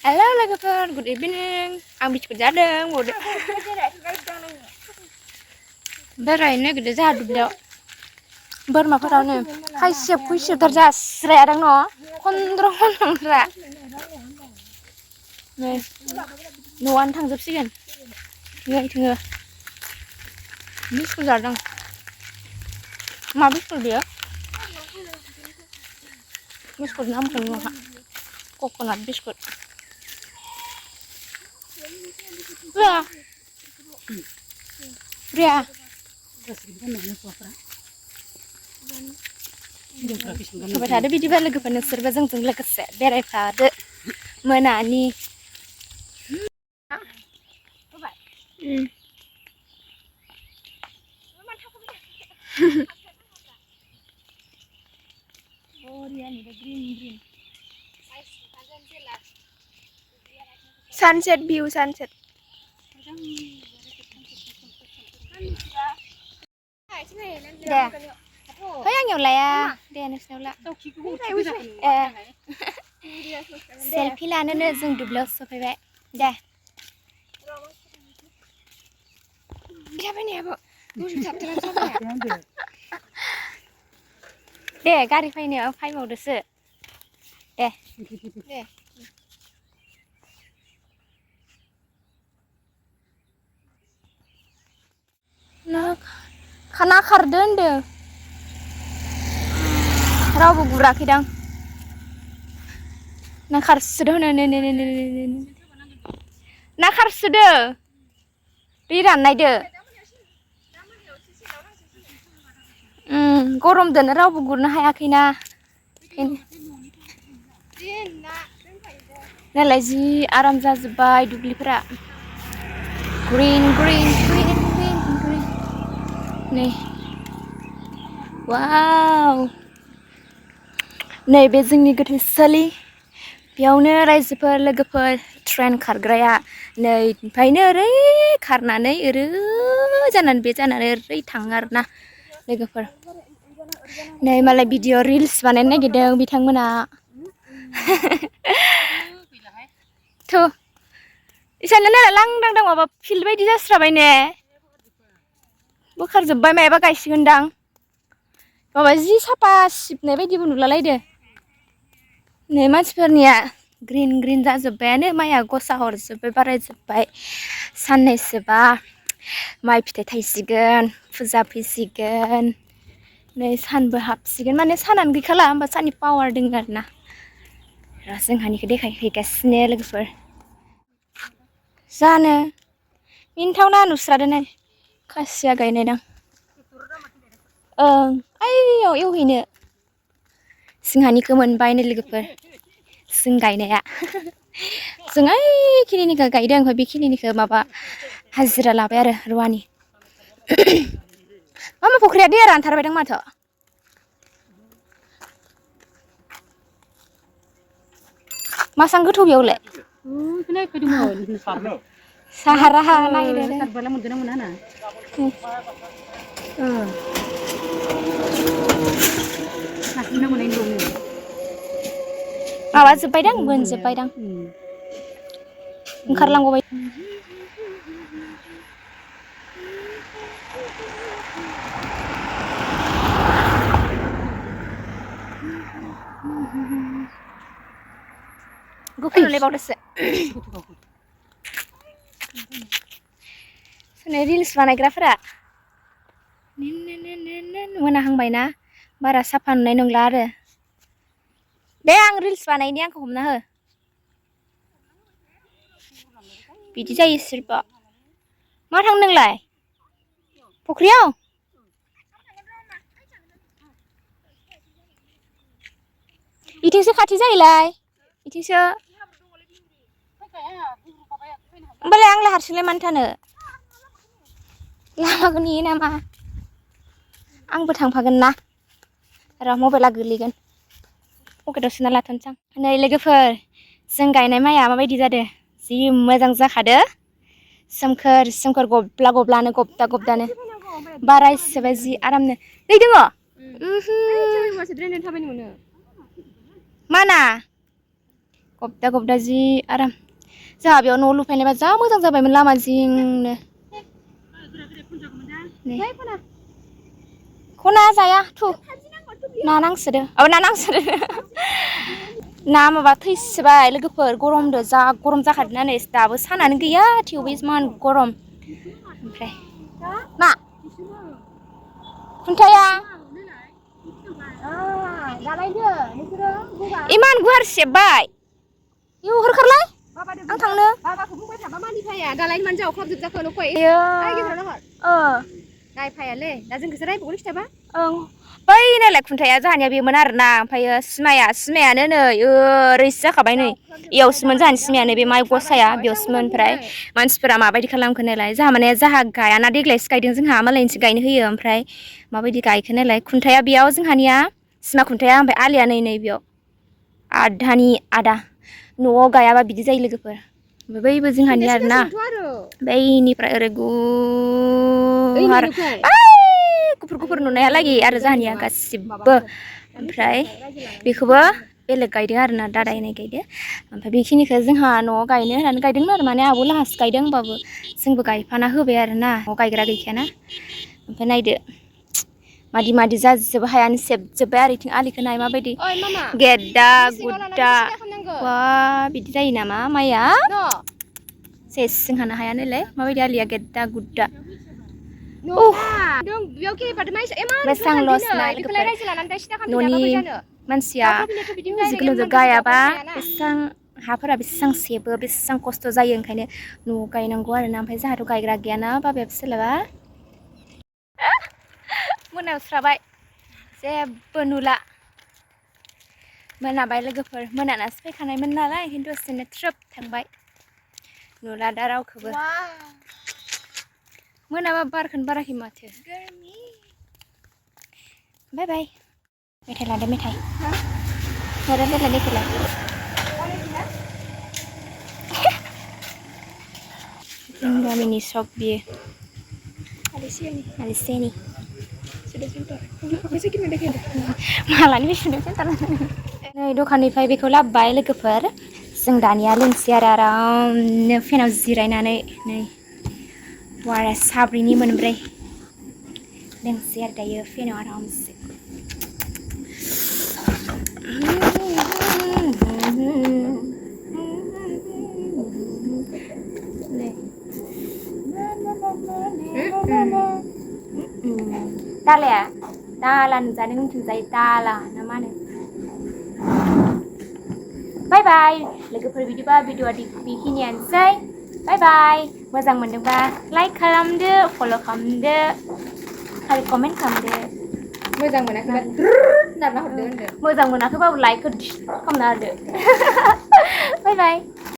Halo logofer, good evening. Ang biskut jadeng, bode. Beraibai gede jadu beliau. Boरमाफोरावनो खायसेब खुइसेबथार जास्रायादां न' खन्द्रा नै न'आनो थांजोबसिगोन नै थोङो बिस्कुट जादों मा बिस्कुट बियो बिस्कुट नामखौनो नङा कक'नाट biscuit Bria Coba tadi bidiba logofer नोंसोरबो जोंजों लोगोसे बेरायफादो मोनानि Sunset view sunset Deh Ôi anh nhiều lại à Deh nè lại Selfie là nó dừng đục lợt so phải vậy Deh Siapa nih bu? Deh garis ini apa mau desa? Deh. Deh. Nak, kana karden deh. Rabu gurak hidang. Nakar sudah ne. Nakar sudah. Riran naide. गरम दोन रावबो गुरनो हायाखैना नालाय जि आराम जाजोब्बाय दुब्लिफोरा green नै वाव नै बे जोंनि गोथैसालि बेयावनो रायजोफोर लोगोफोर ट्रेन खारग्राया नै ओमफ्रायनो ओरै खारनानै ओरै जानानै बे जानानै ओरै थाङो आरोना लोगोफोर नै मालाय भिडिअ रिल्स बानायनो नागिरदों बिथांमोना थ' इसानो नालाय लांदां माबा फिल्ड बायदि जास्राबाय ने बोखारजोब्बाय मायाबा गायसिगोनदां माबा जि साफा सिबनाय बायदिबो नुलालायदो नै मानसिफोरनिया ग्रिन जाजोब्बायानो माइया गसा हरजोब्बाय बारायजोब्बाय साननैसोबा माइ फिथाइ थायसिगोन फुजा फैसिगोन नै सानबो हाबसिगोन माने सानानो गैखाला होमबा साननि पावार दङ आरोना जोंहानिखौ देखायहैगासिनो लोगोफोर जानो मिन्थावना नुस्रादों नै खासिया गायनाय दां ओं ओइयाव एवहैनो जोंहानिखौ मोनबाय नै लोगोफोर जों गायनाया जों ओइखिनिखौ गायदों ओमफ्राय बेखिनिखौ माबा हाजिरा लाबाय आरो रुवानि मामा फख्रिया दैया रानथारबायदां माथो मासां गोथौ बेयावलाय साहारा नागिरदों माबा जोब्बायदां बोनजोब्बायदां ओंखारलांबाय गोखै बावदोसो सोरनि रिल्स बानायग्राफोरा मोनाहांबायना बारा साफा नुनाय नंला आरो बे आं रिल्स बानायनि आंखौ हमना हो बिदि जायो सोरबा मा थांनो नोंलाय फख्रियाव इथिंसो खाथि जायोलाय इथिंसो होमबालाय आंलाय हारसिंलाय मानो थानो लामाखौ नेयो नामा आंबो थांफागोन ना र' मबाइला गोलैगोन पकेटाव सोना लाथ'नोसै आं नै लोगोफोर जों गायनाय माइया माबायदि जादों जि मोजां जाखादो सोमखोर गब्लानो गब्दानो बारायसोबाय जि आरामनो दै दङ माना गबदा जि आराम जोंहा बेयाव न' लुफैनायबा जा मोजां जाबायमोन लामा जिंनो खना जाया थु ना नांसोदो ना नांसोदो ना माबा थैसोबाय लोगोफोर गरमदो जा गरम जाखादों नै दाबो सानानो गैया थेवबो इमान गरम ओमफ्राय मा खुन्थाया इमान गुवार सेबबाय इउ हरखारलाय आं थांनो बाबाखौ बुंबाय थाबा मानिफाया दालाय मानो जावख्लाबजोबजाखो न'खौ नायफायालै दा जोंखौसो रायबावगोन खिथाबा ओं बै नायलाय खुन्थाया जोंहानिया बेमोन आरोना ओमफ्रायो सिमायानो नै ओरैसो जाखाबाय नै इयावसोमोन जोंहानि सिमायानो बे माइ गसाया बेयावसोमोन ओमफ्राय मानसिफोरा माबायदि खालामखो नायलाय जोंहा गायाना देग्लायसो गायदों जोंहा मालायनिसो गायनो होयो ओमफ्राय माबायदि गायखो नायलाय खुन्थाया बेयाव जोंहानिया सिमा खुन्थाया ओमफ्राय आलिया नै बेयाव आधानि आदा न'आव गायाबा बिदि जायो लोगोफोर ओमफ्राय बैबो जोंहानि आरोना बैनिफ्राय ओरै गुफुर नुनायालागै आरो जोंहानिया गासिबो ओमफ्राय बेखौबो बेलेग गायदों आरोना दादायनाय गायदो ओमफ्राय बेखिनिखौ जोंहा न'आव गायनो होननानै गायदोंमोन आरो माने आब' लाहासो गायदों होमबाबो जोंबो गायफाना होबाय आरोना न'आव गायग्रा गैखायाना ओमफ्राय नायदो मादि जाजोबो हायानो सेबजोब्बाय आरो इथिं आलिखौ नाय माबायदि गेद्दा गुद्दा बा बिदि जायो नामा माइया सेस जोंहानो हाया नायलाय माबायदि आलिया गेद्दा गुद्दा बेसां लस ना न'नि मानसिया जिखुनु गायाबा बेसां हाफोरा बेसां सेबो बेसां खस्थ' जायो ओंखायनो न'आव गायनांगौ आरोना ओमफ्राय जोंहाथ' गायग्रा गैयाना बाबायाबो सोलाबा मोनास्राबाय जेबो नुला मोनाबाय लोगोफोर मोनानासो फैखानायमोन नालाय खिन्थु दसेनो थ्रोब थांबाय नुला दा रावखौबो मोनाबा बारखौनो बाराखै माथो बाय बाय मेथाइ लादो मेथाइ जों गामिनि सक बियो बेलासेनि मालानि बेसुदो सेन्टार नै दखाननिफ्राय बेखौ लाबोबाय लोगोफोर जों दानिया लोंसै आरो आरामनो फेनाव जिरायनानै नै वारा साब्रैनि मोनब्रै लोंसै आरो दायो फेनाव आरामसे दालाया दाला नुजादों उनथिंजाय दाला ना मा होनो बाय बाय लोगोफोर बिदिबा भिडिअआ बेखिनियानोसै बाय बाय मोजां मोनदोंबा लाइक खालामदो फल' खालामदो आरो कमेन्ट खालामदो मोजां मोनाखैबा नारना हरदो होनदो मोजां मोनाखैबाबो लाइकखौ खालामना होदो बाय बाय